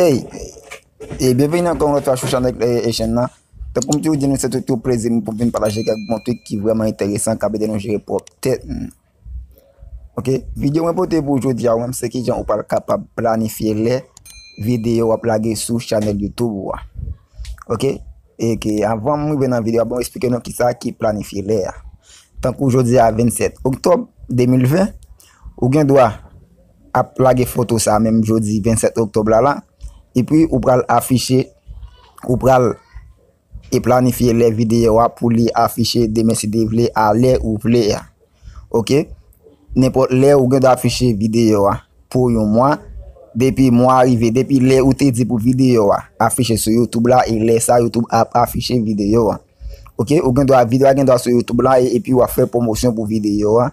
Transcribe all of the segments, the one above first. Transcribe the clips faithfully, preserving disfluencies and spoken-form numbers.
Hey, e byenveni ankò yon lòt fwa sou chanèl e, e chèn nan. Tankou m toujou di nou, se toujou plezi m pou m vin pataje kèk bon trik ki vrèman enteresan, k ap ede nou jere pwòp tèt nou. Ok, videyo mwen pote pou jodi a, ou menm, se kijan ou pral kapab planifye lè videyo w ap lage sou chanèl YouTube ou a. Ok, e ke avan m rive nan videyo a, bon, eksplike nou kisa ki planifye lè a. Tankou jodi a, vennsèt oktòb de mil ven, ou gen dwa ap lage foto sa menm jodi vennsèt oktòb la la, epi ou pral afiche, ou pral e planifye lè videyo a pou li afiche demen si Dye vle a lè ou vle a. Ok? Nenpòt lè ou gen dwa afiche videyo a pou yon mwa. Depi mwa a rive, depi lè ou te di pou videyo a afiche sou YouTube la, e lè sa YouTube ap afiche videyo a. Ok? Ou gen dwa, videyo a gen dwa sou YouTube la, e, epi w ap fè pwomosyon pou videyo a.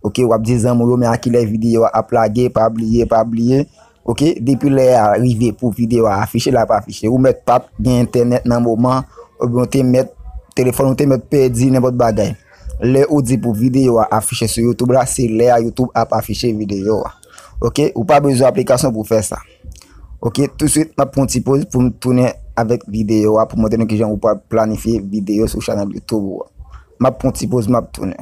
Ok, w ap di zanmi w yo, men a kilè videyo a ap lage, pa bliye, pa bliye. Ok, depi lè a rive pou videyo a afiche, l ap afiche. Ou mèt pa t gen entènèt nan moman, oubyen ou te mèt, telefòn ou te mèt pèdi, nenpòt bagay. Lè ou di pou videyo a afiche sou YouTube la, se lè a YouTube ap afiche videyo a. Ok, ou pa bezwen aplikasyon pou fè sa. Ok, tousuit, m ap pran yon ti poz pou m tounen avèk videyo a, pou montre nou kijan ou pral planifye videyo sou chanèl YouTube ou a. M ap pran yon ti poz, m ap tounen.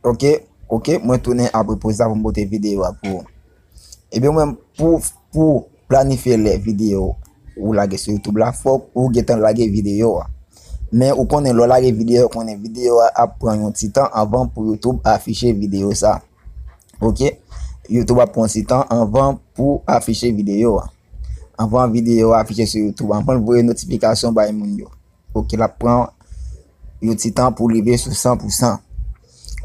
Ok, ok, mwen tounen apre poz la pou m pote videyo a pou ou. Ebyen, mwen, pou, pou planifye lè videyo ou lage sou YouTube la, fòk ou gentan lage videyo a. Men ou konnen, lè w lage videyo, ou konnen videyo a ap pran yon ti tan anvan pou YouTube afiche videyo sa. Ok? YouTube ap pran yon ti tan anvan pou afiche videyo a. Anvan videyo a afiche sou YouTube, anvan l voye notifikasyon bay moun yo. Ok, l ap pran yon ti tan pou rive sou san pou san.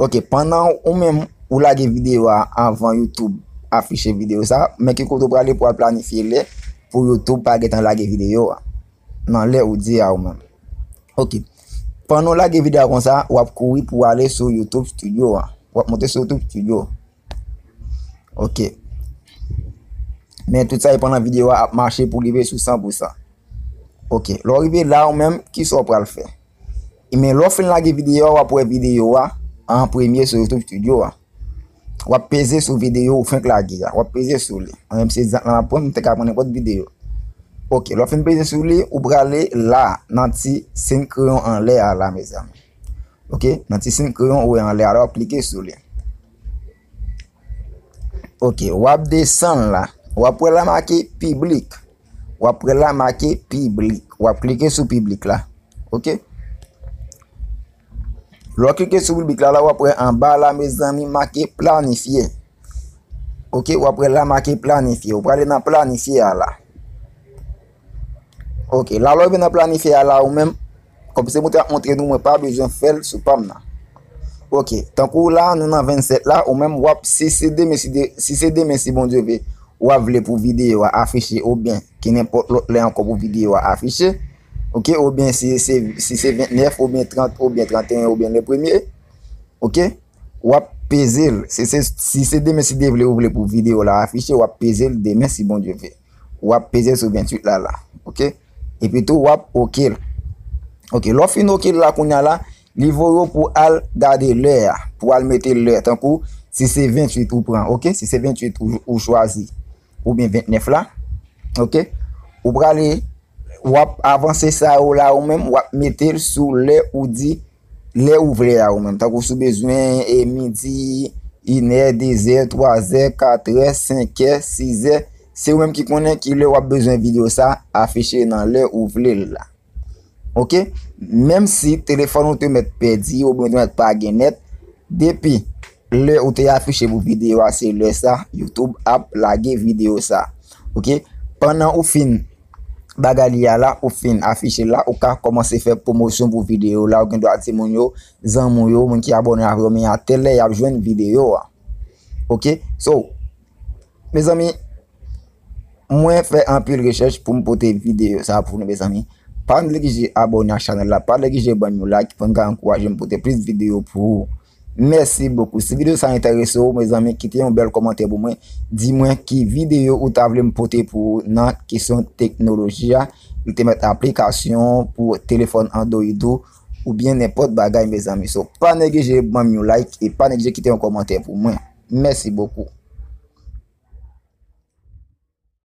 Ok, pandan ou menm ou lage videyo a anvan YouTube afiche videyo sa, men ki kote w prale pou al planifye lè pou YouTube pa gentan lage videyo a nan lè ou di a ou menm. Ok, pandan w lage videyo a konsa, w ap kouri pou w ale sou YouTube Studio a. W ap monte sou YouTube Studio. Ok. Men tout sa e pandan videyo a ap mache pou rive sou san pou san. Ok. Lè w rive la ou menm, kisa w pral fè? Ebyen, lè w fin lage videyo a, w ap wè videyo a an premye sou YouTube Studio a. W ap peze sou videyo ou fenk lage a. W ap peze sou li. Mwen menm se egzanp la m ap pran, m te ka pran nenpòt videyo. Ok, lè w fin peze sou li, ou prale la, nan ti siy kreyon anlè a la, mezanmi. Ok, nan ti siy kreyon ou wè anlè a la, w ap klike sou li. Ok, w ap desann la. W ap wè la make piblik. W ap wè la make piblik. W ap klike sou piblik la. Ok? Lè w klike sou piblik la, la w ap wè anba la, mezanmi, make planifye. Ok, w ap wè la make planifye. Ou prale nan planifye a la. Ok, la lè w rive nan planifye a la ou menm, kòm se mwen te ap montre nou, mwen pa bezwen fè l sou pa m nan. Ok, tankou la, nou nan vennsèt la, ou menm w ap, si se demen, si de, si se demen, si Bondye vle, w ap vle pou videyo a afiche oubyen ki nenpòt lòt lè ankò pou videyo a afiche. Ok, oubyen si se, si se ventnèf, oubyen trant, oubyen tranteyen, oubyen le premye. Ok, w ap peze l. Si se, si se demen, si Dye vle, ou vle pou videyo la afiche, w ap peze l demen, si Bondye vle. W ap peze sou venntuit la, la. Ok? Epi tou, w ap ok l. Ok, lè w fin ok l la, kounye a la, li voye w pou al gade lè a, pou al mete lè, tankou, si se venntuit ou pran, ok? Si se venntuit ou, ou chwazi, oubyen ventnèf la, ok? Ou prale, w ap avanse sa yo la, ou menm, w ap mete l sou lè ou di, lè ou vle a ou menm. Tankou si w bezwen, e, midi, inè, dezè, twazè, katrè, senkè, sizè, se ou menm ki konnen ki lè w ap bezwen videyo sa afiche nan lè ou vle l la. Ok? Menm si telefòn ou te mèt pèdi, oubyen ou te mèt pa gen nèt, depi lè ou te afiche pou videyo a, se lè sa, YouTube ap lage videyo sa. Ok? Pandan ou fin bagay li a la, ou fin afiche la, ou ka kòmanse fè pwomosyon pou videyo la, ou gen dwa di moun yo, zanmi w yo, moun ki abòne avè w, men a tèl lè y ap jwenn videyo a. Ok? So, mezanmi, mwen fè anpil rechèch pou m pote videyo sa pou nou, mezanmi. Pa neglije abòne ak chanèl la, pa neglije ban m yon like, pou n ka ankouraje m pote plis videyo pou ou. Mèsi bokou. Si videyo sa enterese w, mezanmi, kite yon bèl kòmantè pou mwen. Di mwen ki videyo ou ta vle m pote pou ou nan kesyon teknoloji a. Li te mèt aplikasyon pou telefòn Android ou, oubyen nenpòt bagay, mezanmi. So, pa neglije ban m yon like e pa neglije kite yon kòmantè pou mwen. Mèsi bokou.